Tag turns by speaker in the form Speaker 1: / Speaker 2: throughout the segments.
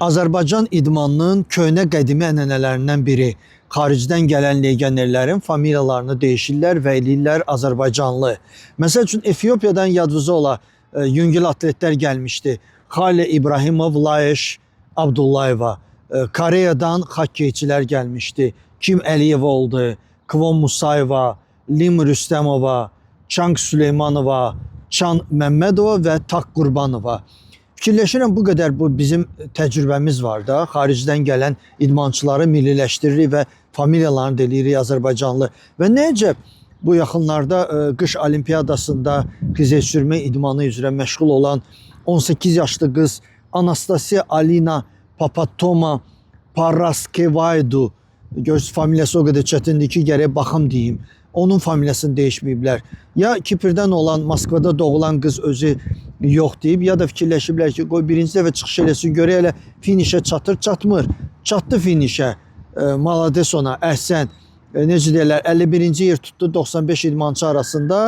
Speaker 1: Azərbaycan idmanının köhnə qədimi ənənələrindən biri xaricdən gələn legionerlərin familiyalarını dəyişirlər və eləyirlər Azərbaycanlı. Məsəl üçün Efiopiyadan yadınıza ola yüngül atletlər gəlmişdi. Xalə İbrahimov, Layeş Abdullayeva. Koreyadan xokkeyçilər gəlmişdi. Kim Əliyeva oldu, Kvon Musayeva, Lim Rüstəmova, Çanq Süleymanova, Çan Məmmədova və Tak Qurbanova. Fikirləşirəm bu qədər bu bizim təcrübəmiz var da, xaricdən gələn idmançıları milliləşdiririk və familiyalarını da eləyirik Azərbaycanlı. Və nə əcəb bu yaxınlarda qış olimpiyadasında xizək sürmə idmanı üzrə məşğul olan 18 yaşlı qız Anastasiya Alina Papatoma Paraskevaydu, görürsüz familiyası o qədər çətindir ki, gərək baxım deyim. Onun familiyasını dəyişməyiblər. Ya Kiprdən olan, Moskvada doğulan qız özü yox deyib, ya da fikirləşiblər ki, qoy birinci dəfə çıxış eləsin, görək elə finişə çatır, çatmır. Çatdı finişə. Malades ona, əhsən. Necə deyirlər, 51-ci yer tutdu 95 idmançı arasında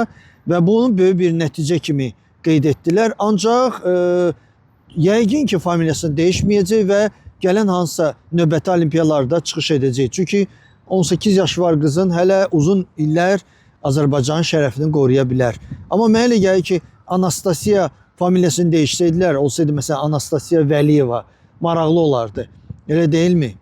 Speaker 1: və bunu böyük bir nəticə kimi qeyd etdilər. Ancaq yəqin ki, familiyasını dəyişməyəcək və gələn hansısa növbəti olimpiyalarda çıxış edəcək. Çünki 18 yaşı var qızın, hələ uzun illər Azərbaycanın şərəfini qoruya bilər. Amma mənə elə gəlir ki, Anastasiya familiyasını dəyişsəydilər, olsaydı məsələn Anastasiya Vəliyeva maraqlı olardı. Elə deyilmi?